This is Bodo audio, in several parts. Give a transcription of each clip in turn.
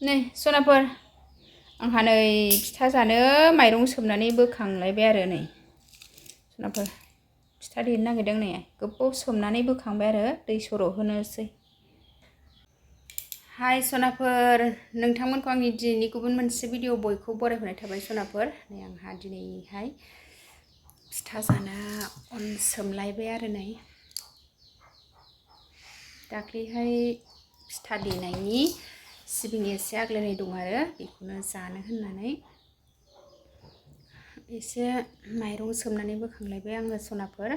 नै सनाफोर आंहा नै फिथा जानो माइरं सोमनानै बोखांलायबाय आरो नै सनाफोर फिथा देनो नागिरदों नै गोबाव सोमनानै बोखांबाय आरो दै सर' होनोसै। हाय सनाफोर नोंथांमोनखौ आंनि दिनैनि गुबुन मोनसे भिडिअ बयखौ बरायहरनाय थाबाय सनाफोर। नै आंहा दिनैहाय फिथा जानो अन सोमलायबाय आरो नै दाख्लैहाय फिथा देनायनि सिबिं एसे आग्लायनाय दं आरो बेखौनो जानो होननानै एसे माइरं सोमनानै बोखांलायबाय आङो सनाफोर।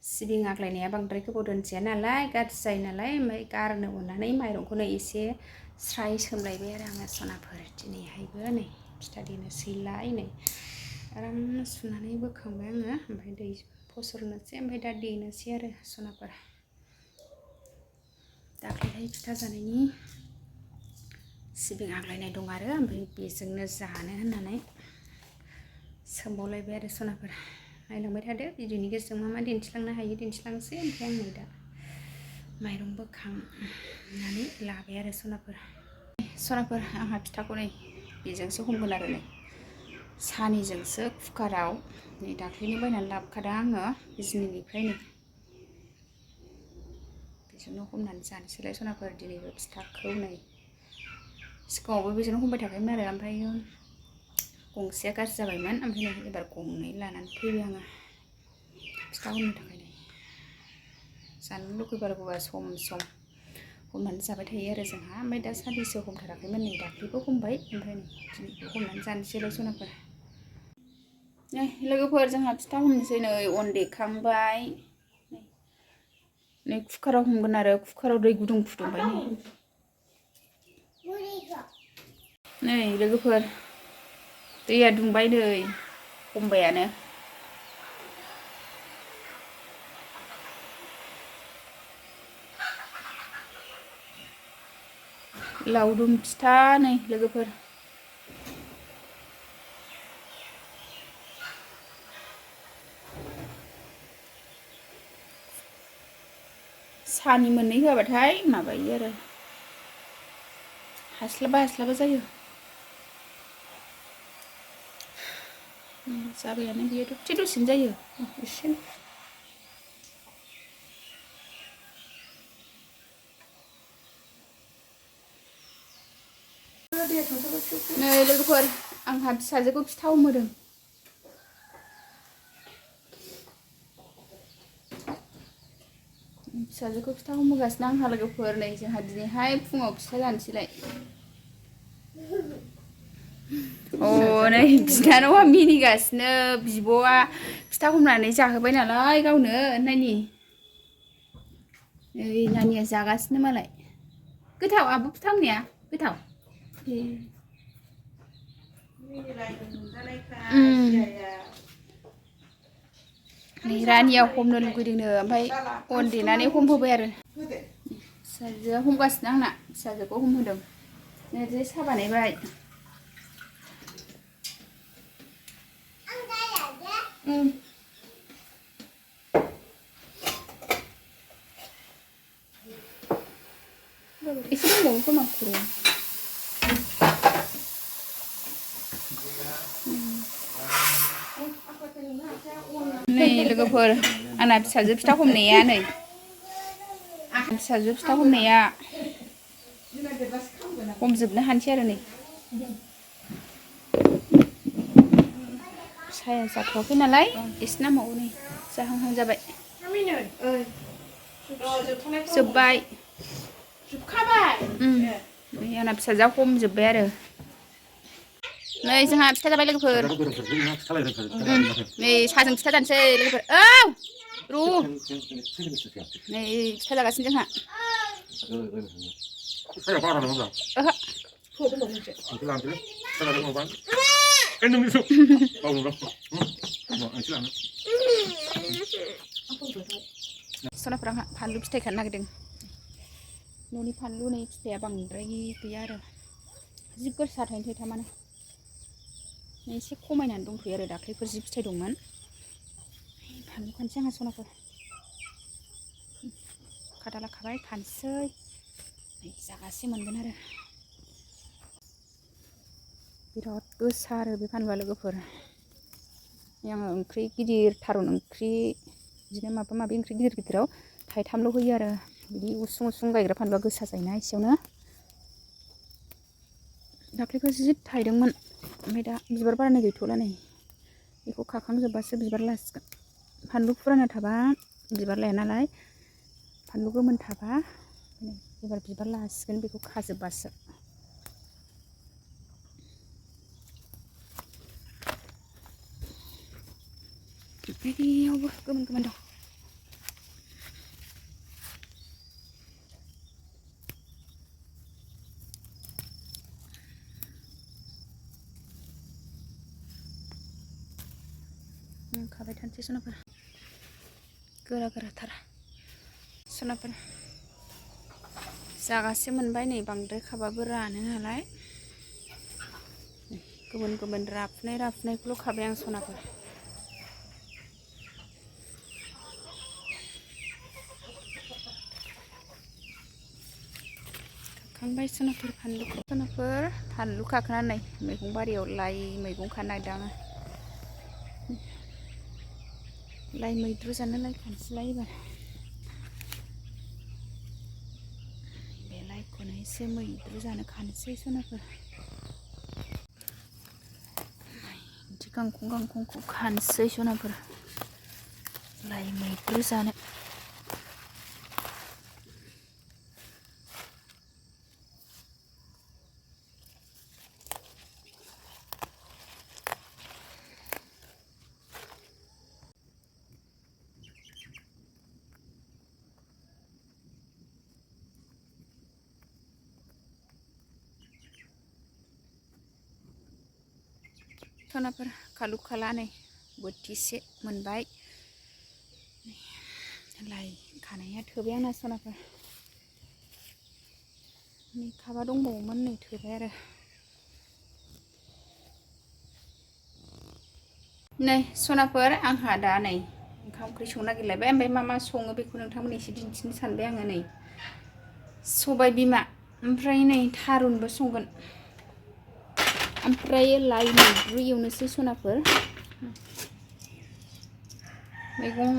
सिबिं आग्लायनाया बांद्राय गोबाव दोनजाया नालाय गाज्रि जायो नालाय, ओमफ्राय गारनो अननानै माइरंखौनो एसे स्राय सोमलायबाय आरो आङो सनाफोर। दिनैहायबो नै फिथा देनोसैलाय नै आराम सुनानै बोखांबाय आङो, ओमफ्राय दै फसरनोसै ओमफ्राय दा देनोसै आरो सनाफोर। दाख्लैहाय फिथा जानायनि सिबिं आग्लायनाय दं आरो ओमफ्राय बेजोंनो जानो होननानै सोमबावलायबाय आरो सनाफोर। नायलांबाय थादो भिडिअनि गेजेरजों मा मा दिन्थिलांनो हायो दिन्थिलांसै। ओमफ्राय आं नै दा माइरं बोखांनानै लाबाय आरो सनाफोर आंहा फिथाखौ नै बेजोंसो हमगोन आरो नै सानैजोंसो कुकाराव नै दाख्लैनो बायनानै लाबोखादों आङो बिजनिनिफ्राय नै बेजोंनो हमनानै जानोसैलाय सनाफोर दिनैबो फिथाखौ नै सिगाङावबो बेजोंनो हमबाय थाखायोमोन आरो ओमफ्राय गंसेया गाज्रि जाबायमोन, ओमफ्राय नै एबार गंनै लानानै फैबाय आङो फिथा हमनो थाखाय। नै जानो लुगैबारगौबा सम सम हमनानै जाबाय थायो आरो जोंहा। ओमफ्राय दा साननैसो हमथाराखैमोन, नै दाख्लैबो हमबाय ओमफ्राय नै दिनैबो हमनानै जानोसैलाय सनाफोर। नै लोगोफोर जोंहा फिथा हमनोसै नै अन देखांबाय नै कुकाराव हमगोन आरो कुकाराव दै गुदुं फुदुंबाय नै लोगोफोर दैया दुंबाय नै हमबायानो। लावदुम फिथा नै लोगोफोर सानि मोननै होआबाथाय माबायो आरो हास्लाबा जायो। जाबायानो बियो दसेनो जायो एसे। नै लोगोफोर आंहा फिसाजोखौ फिथा हमहोदों। फिसाजोखौ फिथा हमहोगासिनो आंहा लोगोफोर। नै जोंहा दिनैहाय फुङाव फिथा जानोसैलाय। नै बिनानावा मिनिगासिनो, बिब'आ फिथा हमनानै जाहोबाय नालाय गावनो नायनि ओइ नानिया जागासिनो मालाय। गोथाव आब' फिथा हमनाया गोथाव। नै रानिया हमनो लुगैदोंनो ओमफ्राय अन देनानै हमहोबाय आरो फिसाजोआ हमगासिनो आंना फिसाजोखौ हमहोदों। नै साहा बानायबाय। एसे दंबावो खोमा खुरैया। नै लोगोफोर आंना फिसाजो फिथा हमनाया नै फिसाजो फिथा हमनाया हमजोबनो हानोसै आरो नै साया जाथ'वाखै नालाय एसे नांबावगौ नै जाहांहां जाबाय। जोब्बाय नै आंना फिसाजोआ हमजोब्बाय आरो नै जोंहा फिथा जाबाय लोगोफोर। नै साहाजों फिथा जानोसै लोगोफोर। नै फिथा जागासिनो जोंहा। सनाफोर आंहा फानलु फिथाइ खानो नागिरदों। न'नि फानलु नै फिथाइया बांद्राय गैया आरो जि गोसा थाइथामानो एसे खमायनानै दंथ'यो आरो दाख्लैफोर जि फिथाइ दंमोन। फानलु खानोसै आंहा सनाफोर। खादा लाखाबाय खानोसै जागासे मोनगोन आरो बिराद गोसा आरो बे फानलुआ लोगोफोर आङो ओंख्रि गिदिर थारुन ओंख्रि बिदिनो माबा माबि ओंख्रि गिदिर गिदिराव थाइथामल' होयो आरो बिदि उसुं उसुं गायग्रा फानलुआ गोसा जायोना एसेयावनो दाख्लैबो जि थाइदोंमोन ओमफ्राय दा बिबार बारनाय गैथ'ला नै बेखौ खाखांजोब्बासो बिबार लासिगोन फानलु फुराना थाबा बिबार लाया नालाय फानलु गोमोन थाबा एबार बिबार लासिगोन बेखौ खाजोब्बासो बेयावबो गोमोन गोमोन दं खाबाय थानोसै सनाफोर गोरा गोराथार सनाफोर जागासे मोनबाय नै बांद्राय खाबाबो रानो नालाय गुबुन गुबुन राफुनायखौल' खाबाय आं सनाफोर खाखांबाय सनाफोर फानलु खाखांनानै मैगं बारियाव लाइ मैगं खानो नागिरदों आङो लाइ मैद्रु जानो लाइ खानोसैलाय एबार बे लाइखौनो एसे मैद्रु जानो खानोसै सनाफोर बिदि गांखंखौ खानोसै सनाफोर लाइ मैद्रु जानो सनाफोर खालु खाला नै बोथिसे मोनबाय लाइ खानाया थोबाय आंना सनाफोर खाबा दंबावोमोन नै थोबाय आरो नै सनाफोर आंहा दा नै ओंखाम ओंख्रि संनो नागिरलायबाय ओमफ्राय मा सङो बेखौ नोंथांमोननो एसे दिन्थिनो सानबाय आङो नै सबाय बिमा ओमफ्राय नै थारुनबो संगोन ओमफ्राय लाइ मैद्रु एवनोसै सनाफोर मैगं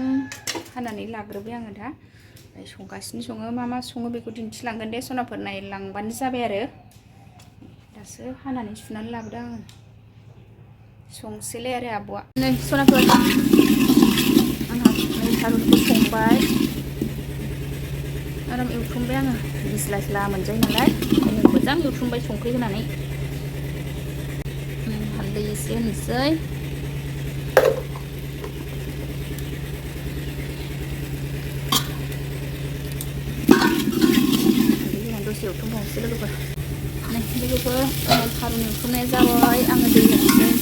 हानानै लाग्रोबाय आङो दा ओमफ्राय संगासिनो सङो मा सङो बेखौ दिन्थिलांगोन दे सनाफोर नायलांबानो जाबाय आरो दासो हानानै सुनानै लाबोदों आङो संसैलाय आरो आब'आ नै सनाफोर आंहा नै थारुनखौ संबाय आराम एवथुमबाय आङो बिस्ला स्ला मोनजायो नालाय मोजां एवथुमबाय संख्रि होनानै हालदै एसे होनोसै दसे एवथुमबावनोसै लोगोफोर नै लोगोफोर थारुन एवथुमनाया जाबाय आङो दै होनोसै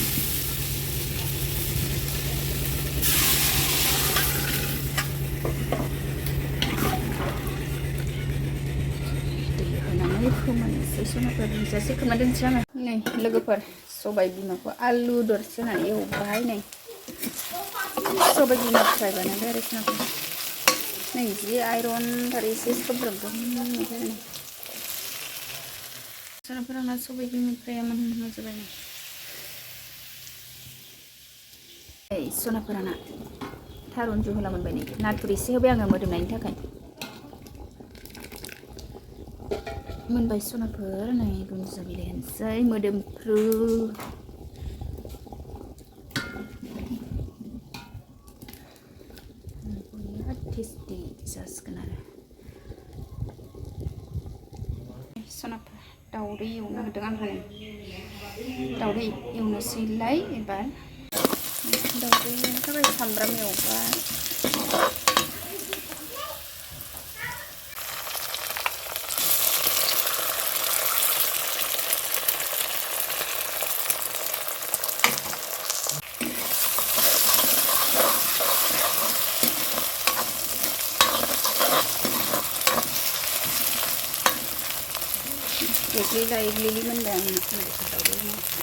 फोमोननोसै सनाफोर बुंजासे खोबना दोनसै आङो नै लोगोफोर सबाय बिमाखौ आलु दरसे होनानै एवबाय नै सबाय बिमा फ्राय बानायबाय आरो सनाफोर नै जि आइरनथार एसे सोब्रोमब्रोम नुबाय नै सनाफोर आंना सबाय बिमा फ्राया मोनजाबाय नै सनाफोर आंना थारुन जहला मोनबाय नै नाथुर एसे होबाय आङो मोदोमनायनि थाखाय मोनबाय सनाफोर नै दुन्दिया बिलाइ होनोसै मोदोमफ्रु बिराद टेस्टि जासिगोन आरो सनाफोर दाउदै एवनो नागिरदों आंहा नै दाउदै एवनोसैलाय एबार दाउदै एवनो थाखाय सामब्राम एवबाय एग्लिला एग्लिलि मोनबाय आंना दाउदै